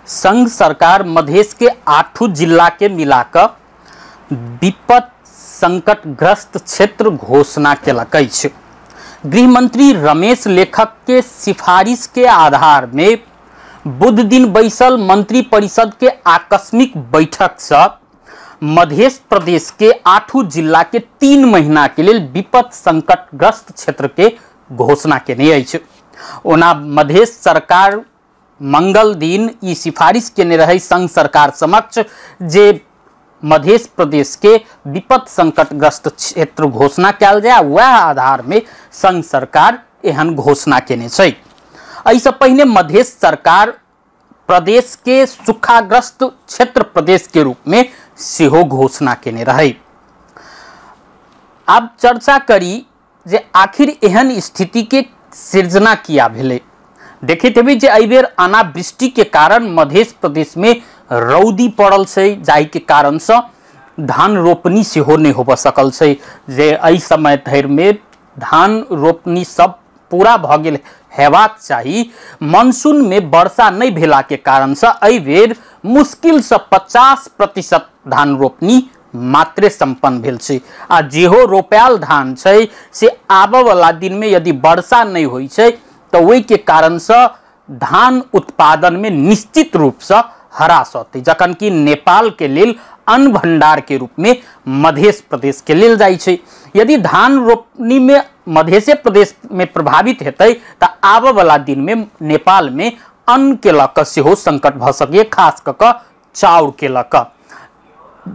संघ सरकार मधेश के 8 जिला के मिलाकर विपद संकटग्रस्त क्षेत्र घोषणा केलक अछि। गृहमंत्री रमेश लेखक के सिफारिश के आधार में बुध दिन बैसल मंत्री परिषद के आकस्मिक बैठक से मधेश प्रदेश के 8 जिला के 3 महीना के लिए विपद संकटग्रस्त क्षेत्र के घोषणा केने अछि। ओना मधेश सरकार मंगल दिन ई सिफारिश केने रहे संघ सरकार समक्ष जे मधेश प्रदेश के विपद संकटग्रस्त क्षेत्र घोषणा कयल जाय, वह आधार में संघ सरकार एहन घोषणा केने छै। एहिसँ पहिने मधेश सरकार प्रदेश के सूखाग्रस्त क्षेत्र प्रदेश के रूप में सेहो घोषणा केने रहे। अब चर्चा करी जे आखिर एहन स्थिति के सृजना किया भेलै। देखैत हेबै जे एहि बेर अनावृष्टि के कारण मधेश प्रदेश में रौदी पड़ल छै, जाहि के कारण से धान रोपनी सेहो नहि होबऽ सकल छै। जे एहि समय धरि में धान रोपनी सब पूरा भऽ गेल हेबाक चाही, मानसून में वर्षा नहि भेला के कारण से एहि बेर मुश्किल से 50% धान रोपनी मात्रे संपन्न भेल छै। आ जेहो रोपायल धान छै से आबऽ वाला दिन में यदि वर्षा नहि होइ छै तो ओहि के कारण से धान उत्पादन में निश्चित रूप से ह्रास होतै, जखन कि नेपाल के लेल अन्न भंडार के रूप में मधेश प्रदेश के लेल जाइ छै। यदि धान रोपनी में मधेशे प्रदेश में प्रभावित हेतै तऽ आबऽ वाला दिन में नेपाल में अन्न के लऽ कऽ सेहो संकट भऽ सकैए, खास कऽ कऽ चाउर के लऽ कऽ।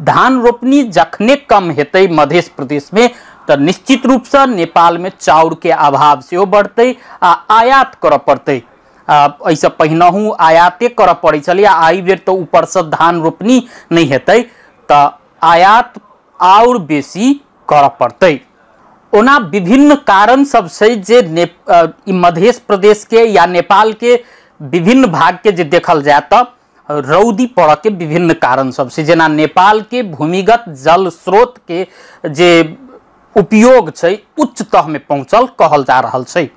धान रोपनी जखने कम हेतै मधेश प्रदेश में तऽ निश्चित रूप से नेपाल में चाउर के अभाव सेहो बढ़तै आ आयात करऽ पड़तै। एहिसँ पहिनहु आयाते करऽ पड़ै छलै, आ एहि बेर तऽ ऊपरसँ धान रोपनी नहि हेतै तऽ आयात आओर बेसी करऽ पड़तै। ओना विभिन्न कारण सब छै जे मधेश प्रदेश के या नेपाल के विभिन्न भाग के जे देखल जाय तऽ रौदी पड़ऽ के विभिन्न कारण सब छै। जेना नेपाल के भूमिगत जल स्रोत के जे उपयोग छै उच्च तह में पहुँचल कहल जा रहल छै।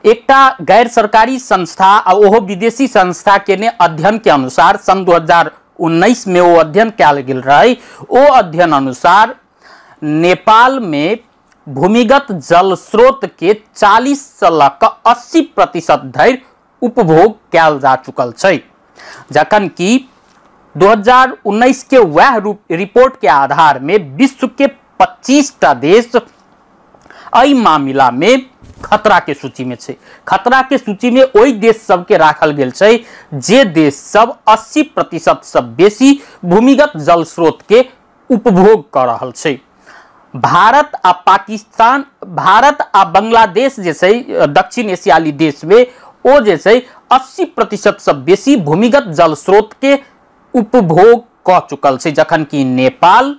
एकटा गैर सरकारी संस्था आ ओहो विदेशी संस्था के ने अध्ययन के अनुसार सन 2019 में वो अध्ययन कयल गेल रहे। ओ अध्ययन अनुसार नेपाल में भूमिगत जल स्रोत के 40 से लऽ कऽ 80% धरि उपभोग कयल जा चुकल छै, जखन कि 2019 के वह रिपोर्ट के आधार में विश्व के 25टा देश एहि मामला में खतरा के सूची में छै। खतरा के सूची में ओहि देश सबके राखल गेल छै जे देश सब 80% से बेसी भूमिगत जल स्रोत के उपभोग कऽ रहल छै। भारत आ पाकिस्तान, भारत आ बांग्लादेश जे छै दक्षिण एशियाली देश में ओ जे छै 80% से बेसी भूमिगत जल स्रोत के उपभोग कऽ चुकल छै, जखन कि नेपाल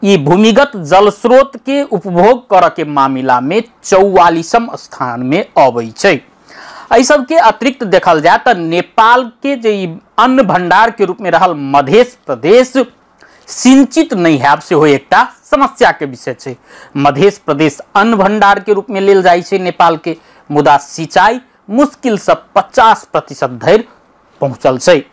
ई भूमिगत जल स्रोत के उपभोग करऽ के मामला में 44वां स्थान में अबै छै। एहि सबके अतिरिक्त देखल जाय तऽ नेपाल के जे अन्न भंडार के रूप में रहल मधेश प्रदेश सिंचित नहि हैब सेहो एकटा समस्या के विषय छै। मधेश प्रदेश अन्न भंडार के रूप में लेल जाइ छै नेपाल के, मुदा सिंचाई मुश्किल से 50% धरि पहुँचल छै।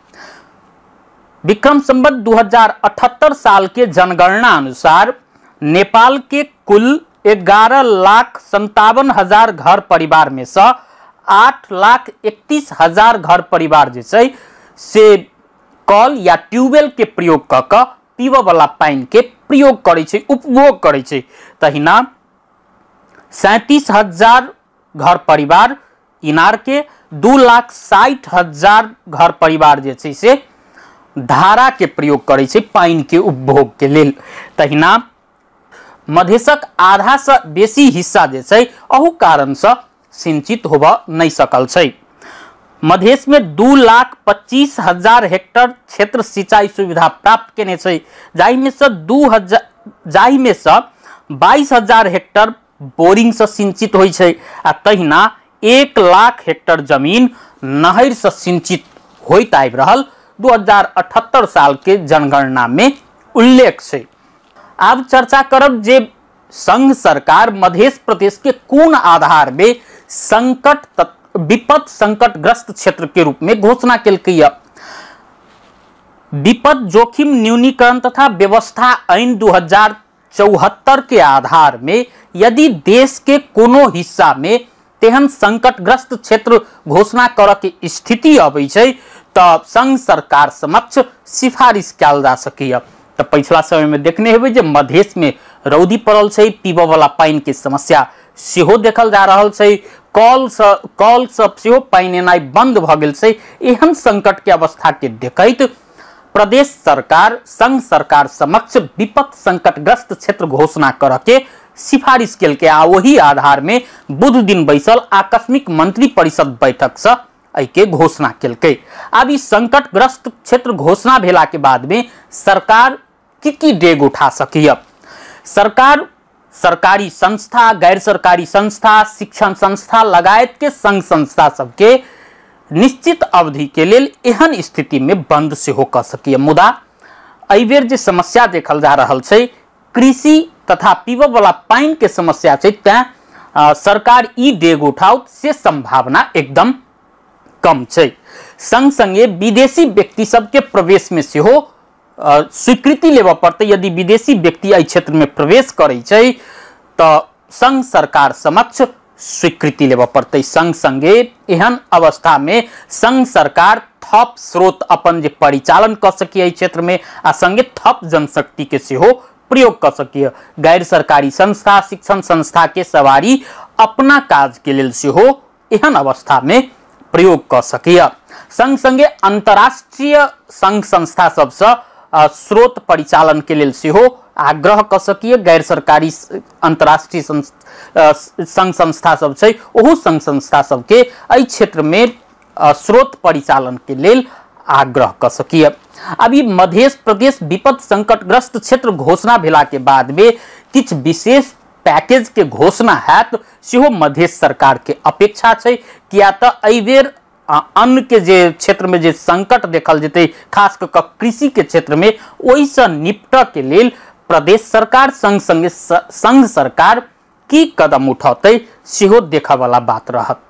विक्रम संवत 2078 साल के जनगणना अनुसार नेपाल के कुल 11,57,000 घर परिवार में से 8,31,000 घर परिवार जे छै से कल या ट्यूबवेल के प्रयोग कऽ कऽ पीबऽ वाला पानि के प्रयोग करै छै, उपभोग करै छै। तहिना 37,000 घर परिवार इनार के, 2,60,000 घर परिवार जे छै से धारा के प्रयोग करै छै पानि के उपभोग के लेल। तहिना मधेशक आधा से बेसी हिस्सा जे छै अहू कारण से सिंचित होबऽ नहि सकल छै। मधेश में 2,25,000 हेक्टर क्षेत्र सिंचाई सुविधा प्राप्त केने छै, जाहिमे से 22,000 हेक्टर बोरिंग से सिंचित होइ छै आ तहिना 1 लाख हेक्टर जमीन नहर से सिंचित होइत आबि रहल 2078 साल के जनगणना में उल्लेख छै। आब चर्चा करब जे संघ सरकार मधेश प्रदेश के कोन आधार में संकट विपद संकटग्रस्त क्षेत्र के रूप में घोषणा केलकै। विपद जोखिम न्यूनीकरण तथा व्यवस्था ऐन 2074 के आधार में यदि देश के कोनो हिस्सा में तेहन संकटग्रस्त क्षेत्र घोषणा करऽ के स्थिति अबै छै तऽ संघ सरकार समक्ष सिफारिश कयल जा सकैए। तऽ पिछला समय में देखने हेबै जे मधेश में रौदी पड़ल छै, पीबऽ वाला पानि के समस्या सेहो देखल जा रहल छै, कल सब सेहो पानि एनाइ बंद भऽ गेल छै। एहन संकट के अवस्था के देखैत प्रदेश सरकार संघ सरकार समक्ष विपद संकटग्रस्त क्षेत्र घोषणा करऽ के सिफारिश केलकै आ ओही आधार में बुध दिन बैसल आकस्मिक मंत्री परिषद बैठक से एहिके घोषणा केलकै। आब ई संकटग्रस्त क्षेत्र घोषणा भेला के बाद में सरकार की डेग उठा सकैए? सरकार सरकारी संस्था, गैर सरकारी संस्था, शिक्षण संस्था लगायत के संघ संस्था सबके निश्चित अवधि के लेल एहन स्थिति में बंद सेहो कऽ सकैए। मुदा एहिबेर जे समस्या देखल जा रहल छै कृषि तथा पीबऽ वाला पानि के समस्या छै, तैं सरकार ई डेग उठाओत से संभावना एकदम कम छै। संग संगे विदेशी व्यक्ति सबके प्रवेश में सेहो स्वीकृति लेबऽ पड़तै। यदि विदेशी व्यक्ति एहि क्षेत्र में प्रवेश करै छै तऽ संघ सरकार समक्ष स्वीकृति लेबऽ पड़तै। संग संगे एहन अवस्था में संघ सरकार थप स्रोत अपन जे परिचालन कऽ सकी एहि क्षेत्र में आ संगे थप जनशक्ति के सेहो प्रयोग कऽ सकी। गैर सरकारी संस्था, शिक्षण संस्था के सवारी अपना काज के लेल सेहो एहन अवस्था में प्रयोग कऽ सकैए। संग संगे अंतर्राष्ट्रीय संघ संस्था सबसँ स्रोत परिचालन के लेल सेहो आग्रह कऽ सकैए। गैर सरकारी अंतर्राष्ट्रीय संघ संस्था सब छै, ओहू संघ संस्था सबके एहि क्षेत्र में स्रोत परिचालन के लेल आग्रह कऽ सकैए। अभी मध्य प्रदेश विपद संकटग्रस्त क्षेत्र घोषणा भेला के बाद में किछु विशेष पैकेज के घोषणा हैत सेहो मध्य सरकार के अपेक्षा छै, किया तऽ एहिबेर अन्न के जे क्षेत्र में जे संकट देखल जेतै खास कऽ कृषि के क्षेत्र में, ओहिसँ निपटऽ के लेल प्रदेश सरकार संग संगे संघ सरकार की कदम उठौतै सेहो देखऽ वाला बात रहत।